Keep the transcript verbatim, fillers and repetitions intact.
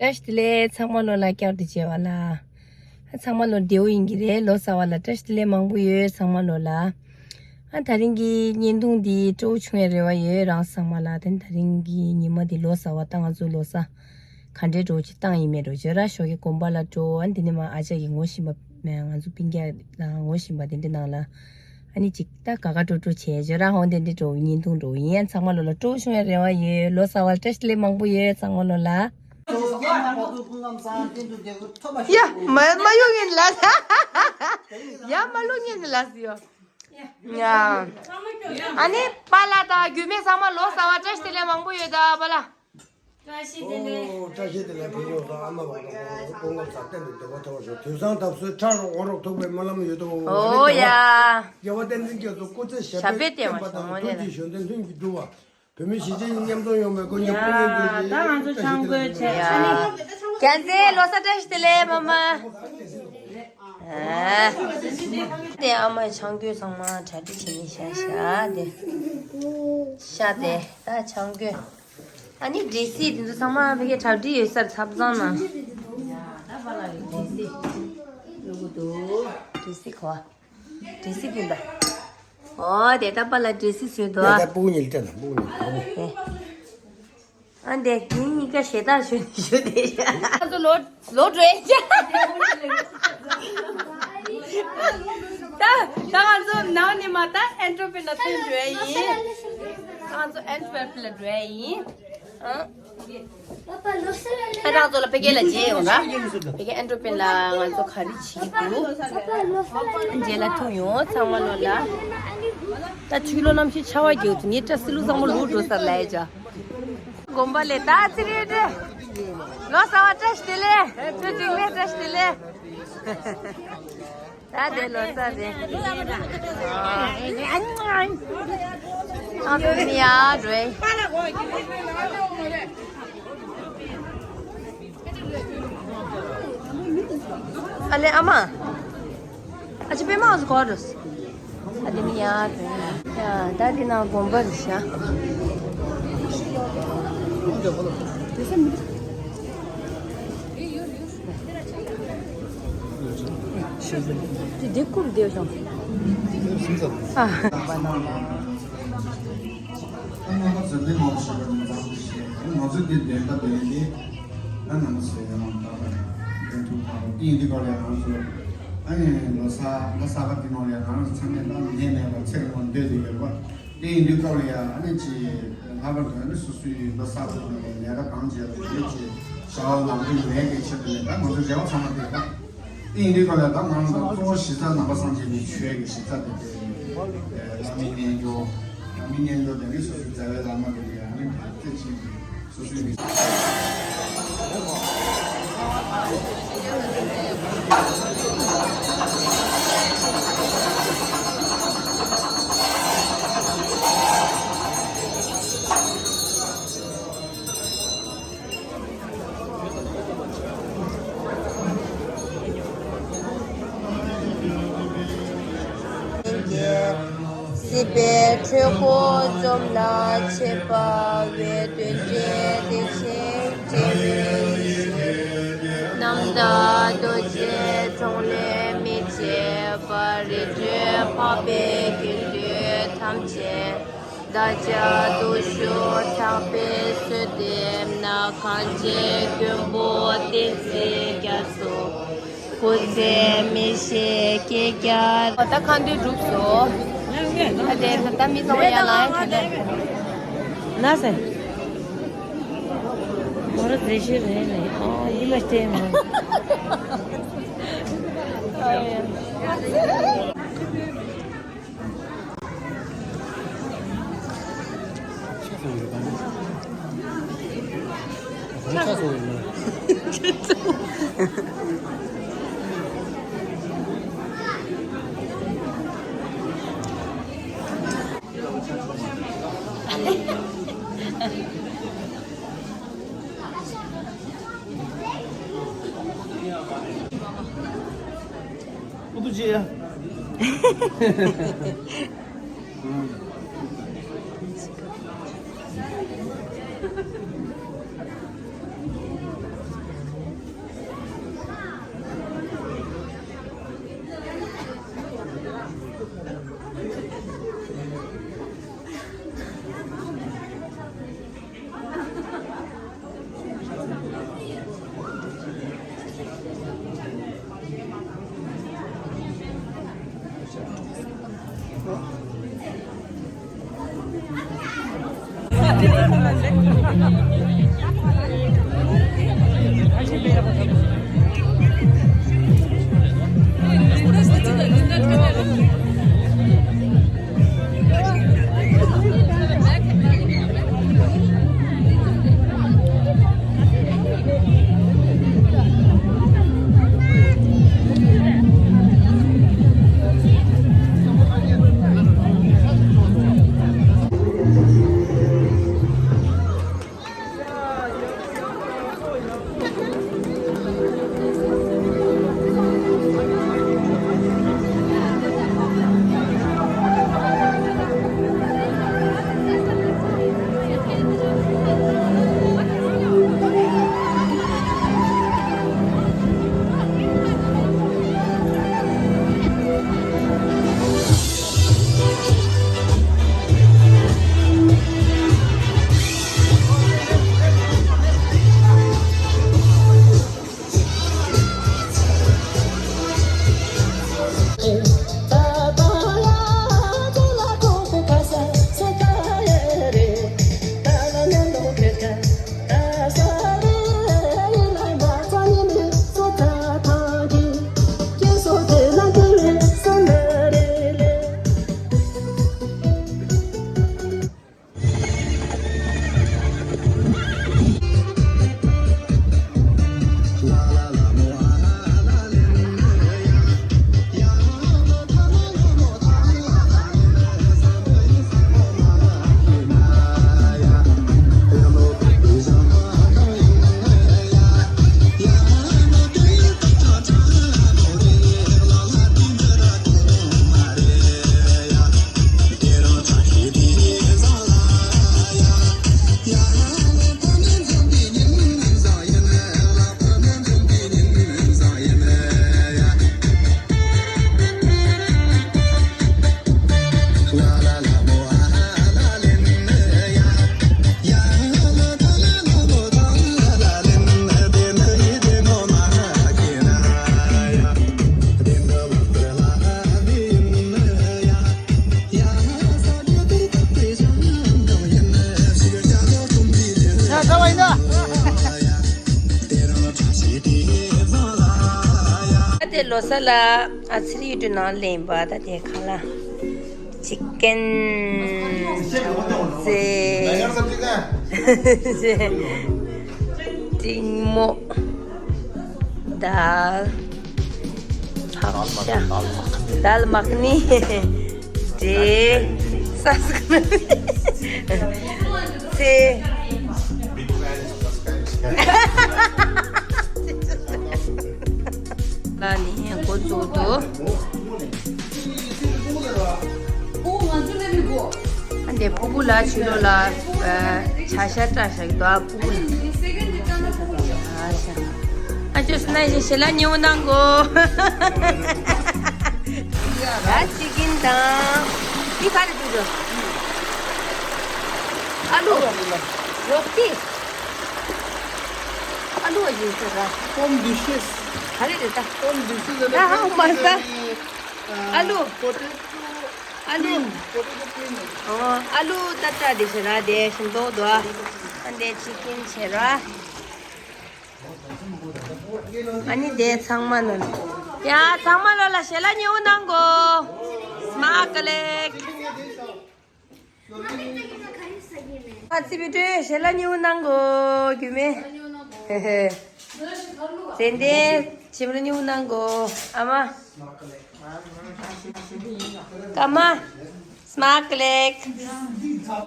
བཀྲ་ཤིས་བདེ་ལེགས། ཚང་མ་ལོ་ལ་བསྐྱར་དུ་མཇལ་བ་ལ། ཨ་ཚང་མ་ལོ་བདེ་བོ་ཡིན་གྱི་རེད། ལོ་གསར་བ་ལ་བཀྲ་ཤིས་བདེ་ལེགས་མང་པོ་ཡོད། ཚང་མ་ལོ་ལ། ཨ་ད་རིང་གི་བརྙན་ཐུང་འདི་སྤྲོ་བོ་བྱུང་བའི་རེ་བ་ཡོད་རང་ཚང་མ་ལ། དེ་ད་རིང་གི་ཉི་མ་འདི་ལོ་གསར་བ་ད་ང་ཚོ་ལོ་གསར་ག་འདྲའི་འགྲོ་ཅིག་བཏང་ཡིན་མེད་འགྲོ་བརྗོད་ར་ཞོགས་ཀྱི་དགོན་པ་ལ་འགྲོ། ཨ་འདི་ནས་མ་ཨ་ཅག་གི་ངོ་ཤེས་པ་མེད། ང་ཚོ་སྤུན་ཀྱག་ལ་ངོ་ཤེས་པ་དེ་འདྲ་ནང་ལ། ཨ་ནི་ཅིག་ད་དགའ་དགའ་སྤྲོ་སྤྲོ་བྱས་བརྗོད་ར་ཧོང་དེ་འདྲ་འགྲོ་བའི་བརྙན་ཐུང་འགྲོ་བའི་ཡིན། ཚང་མ་ལོ་ལ་སྤྲོ་བོ་བྱུང་བའི་རེ་བ་ཡོད། ལོ་གསར་བ་ལ་བཀྲ་ཤིས་བདེ་ལེགས་མང་པོ་ཡོད། ཚང་མ་ལོ་ལ། ཡ་མ་མ་ཡོང་ངེས་ལ། ཡ་མ་ལོ་ངེས་ལ་ཡོ། ཡ། ཨ་ནི་པཱ་ལགས་དང་རྒྱུད་སྨད་ཚང་མ་ལོ་གསར་བ་བཀྲ་ཤིས་བདེ་ལེགས་མང་པོ་ཡོད་ད་པཱ་ལགས། བཀྲ་ཤིས་བདེ་ལེགས། ཨོ་བཀྲ་ཤིས་བདེ་ལེགས། བུ་ཡོད་ལ་ཨ་མ་བ་དང་སྐུ་ངོ་ས་གཏན་དུ་བདེ་བ་ཐོབ་ཤོག་དུས་བཟང་ཐབས་བསོད་ཁྲ་རོགས་འོ་རོགས་ཐུག་པའི་སྨོན་ལམ་ཡོད་དོ། ཨོ་ཡ། རྒྱལ་བ་བསྟན་འཛིན་རྒྱ་མཚོ་སྐུ་ཚེ་ཞབས་པད་བརྟན་པ་དང་། བོད་ཀྱི་གཞོན་ནུ་ལྷུན་གྱིས་གྲུབ་པ། བོད་མི་གཞིས་བྱེས་མཉམ་འཛོམས་ཡོང་བའི་སྒོ་ནས་ཡ། ད་ང་ཚོ་ཆང་བསྐོལ་བྱས། ཨ་ནི་རྒྱལ་མཚན་ལོ་གསར་བཀྲ་ཤིས་བདེ་ལེགས་མ་མ། ཨ། དེ་ཨ་མ་ཆང་བསྐོལ་ཚང་མ་གྲ་སྒྲིག་བྱས་ནས་བཞག་བཞག་དེ། ཤ་དེ་ད་ཆང་བསྐོལ། ཨ་ནི་འབྲས་སིལ་དེ་ཚོ་ཚང་མ་ཕ་གིར་གྲ་སྒྲིག་ཡོད་སར་ཚབ་ཚང་ན། ཡ་ད་པཱ་ལགས་ཀྱི་འབྲས་སིལ་བླུག་གི་འདུག་འབྲས་སིལ་གོ། འབྲས་སིལ་ཕུལ་ད། ཨོ་དེ་ད་པཱ་ལགས་འབྲས་སིལ་བཟོས་འདུག་ཨ། ད་སྤུ་གུ་གཉིས་ལ་སྤྲད་ན་སྤུ་གུ་གཉིས་ལ་སྤུ་གུ། ཨ་འདས་ཀྱིན་གཉིས་ཀ་ཞེ་དྲག་ཞུ་ནི་ཞུ་དེ་ཤ། ང་ཚོ་ལོ་ལོ་འགྲོ་ཡ་ཤ། ད་ད་ང་ཚོ་ནང་ནས་མ་ད་ཨན་ཏྲོ་པི་ལ་ཐོན་འགྲོ་ཡ་ཡིན། ང་ཚོ་ཨན་ཏྲོ་པི་ལ་འགྲོ་ཡ་ཡིན། ཨ། ཁྱེད་རང་ཚོ་ལ་ཕ་གི་ལ་མཇལ་ཡོང་ར། ཕ་གི་ཨན་ཏྲོ་པི་ལ་ང་ཚོ་ག་རེ་བྱེད་ཀྱི་འདུག་མཇལ་ལ་ཐུག་ཡོང་ཚང་མ་ལོ་ལ། ད་ཆུ་ལོ་གནམ་གཤིས་ཆར་པ་རྒྱག་ཚུལ་ངའི་སྐྲ་སི་ལུ་ཚང་མ་ལུག་འགྲོ་སར་ལ་ཡ་ཅག་དགོན་པ་ལས་ད་ཚི་རེ་རེ། ལོ་གསར་བ་བཀྲ་ཤིས་བདེ་ལེགས། ཁྱོད་འཇིགས་མེད་བཀྲ་ཤིས་བདེ་ལེགས། ད་དེ་ལོ་གསར་རེད། ཨ་ཕ་ནི་ཡ་རེད། ཨ་ལེ་ཨ་མ། ཨ་ཅེ་པད་མ་འོ་ཟི་གོ་རོས། ཨ་དེ་ནི་ཡ་རེད། ཡ་ད་དེ་ན་དགོན་པ་རེད་ཤག་དེ་དེ་ཁུར་བསྡད་ཤག་ཨ། ཨ་ནི་ང་ཚོ་འདི་མང་པོ་ཞིག་ལ་མི་ཚང་ཞིག་ང་ཚོ་འདི་བདེན་པ་བདེན་ཏེ། ཨ་ནི་ང་ཚོ་ཡང་ད་བདེན་ཐུག་ཐག་རོ་ཏིང་འདི་ག་ལ་ང་ཚོ་ཨ་ནི་ལོ་གསར་ལོ་གསར་པ་འདི་ནང་ལ་ང་ཚོ་ཚང་མས་ད་ནད་མེད་པར་ཚེ་རིང་པོར་སྡོད་དེ་ཡོད་པ་ཏིང་འདི་ག་ལ་ཡ་ཨ་ནི་ཅི་ལྷག་པར་དུ་ཨ་ནི་སོ་སོའི་ལོ་གསར་པ་ནང་ལ་ལས་ཀ་གང་བྱས་པ་ཡོད་ཅི་བྱ་བ་ལམ་འགྲོ་མེད་པའི་ཆེད་དུ་ནས་ད་ང་ཚོ་རེ་བ་ཚང་མ་དེ་ད། དེ་ཡིན་དུས་ག་ལ་ད་ང་རང་ཚོ་གཙོ་བོ་གཞི་རྩ་ནང་པ་སངས་རྒྱས་པའི་ཆོས་ཀྱི་གཞི་རྩ་དེ་དེ་བླ་མའི་རྣལ་འབྱོར། བླ་མའི་རྣལ་འབྱོར་དེ་ནི་སོ་སོའི་རྩ་བའི་བླ་མ་དེ་ལ་ཡང་ནི་བརྩེ་ཆེན་གྱི་སོ་སོའི་མི། སྲིད་པའི་འཁྲུལ་འཁོར་འཇོམས་ལ་ཆེས་དཔའ་བའི་མདུན་བསྐྱེད་བདེ་ཆེན་སྤྱན་རས་གཟིགས། རྣམ་དག་རྡོ་རྗེ་འཆང་ལས་མི་བསྐྱེད་པ་རི་ཁྲོད་འཕགས་པའི་དགེ་འདུན་ཐམས་ཅད། བདག་ཅག་སྡུག་ཤོས་ཆགས་པའི་བསོད་བདེ་ན་གང་བྱེད་མགོན་པོ་བསྟན་འཛིན་རྒྱ་མཚོ། སྐུ་ཚེ་མི་ཤིགས་བསྐལ་བརྒྱར། ད་ཁ་འདོན་གྲུབ་སོང་། ད་དེ་ད་མི་ཚང་མ་ཡར་ལངས་ཡ་ག་འདྲ། ན་སེ། མོ་ར་མཛེས་ཤོས་རེད་ནི། ཨོ་ཡིད་མ་བརྟན་མོ། ཨོ་ཡ། ཨུ་ཏུ་ཅེ། ད་དེ་ལོ་གསར་ལ་ཨ་ཚེ་རིང་ཡུལ་གྲུ་ནང་ལེན་པ། ད་དེ་ཁ་ལ། ཅི་ཀན། ཟེ། ཟེ། ཏིང་མོ། དཱལ། ཕག་ཤ། དཱལ་མ་ཁ་ནི། འབྲས། ས་སུ་ཁ་ནི། ཚེ། ལ་ནི་འགོ་བཙུགས་འདུག་ཨ་འདི་ཕུ་བོ་ལ་ཕྱི་ལོགས་ལ་ཨ་བྱ་ཤ་བཀྲ་ཤག་འདུག་ཨ་ཕུ་བོ་ལ། ཨ་ཅོ་སི་ན་ཞིག་ཞེ་ལ་ཉེ་བོ་གནང་གོ་ད་ཅི་ཀིན་དང་། འདི་ག་རེ་འདུག་ཨ་ལུ། ཡོག་ཏི། ཨ་ལུ་ཡིན་ཟེར་ར། Pomme de chaux། ག་རེ་རེད་ད། Pomme de chaux། ཨ་ཧ་མ་ས། ཨ་ལུ། Potato། ཨ་ལུ། Potato peanut། ཨོ། ཨ་ལུ་ཏ་ཏ་དེ་བྱེད་ར་དེ་ཞིམ་མདོག་དོ། ཨ་འདི་ཅི་ཀིན་བྱེད་ར། ཨ་ནི་དེ་ཚང་མ་ལ། ཡ་ཚང་མ་ལ་ལ་ཞལ་ལག་ཉེ་བོ་གནང་གོ་སྨག་ལེགས། ཨ་ཙི་བི་ཏྲོའི་ཞལ་ལག་ཉེ་བོ་གནང་གོ་རྒྱུ་མེ། ཧེ་ཧེ། ཙན་དན་ཞལ་ལག་ཉེ་བོ་གནང་གོ་ཨ་མ། ཀ་མ། སྨག་ལེགས།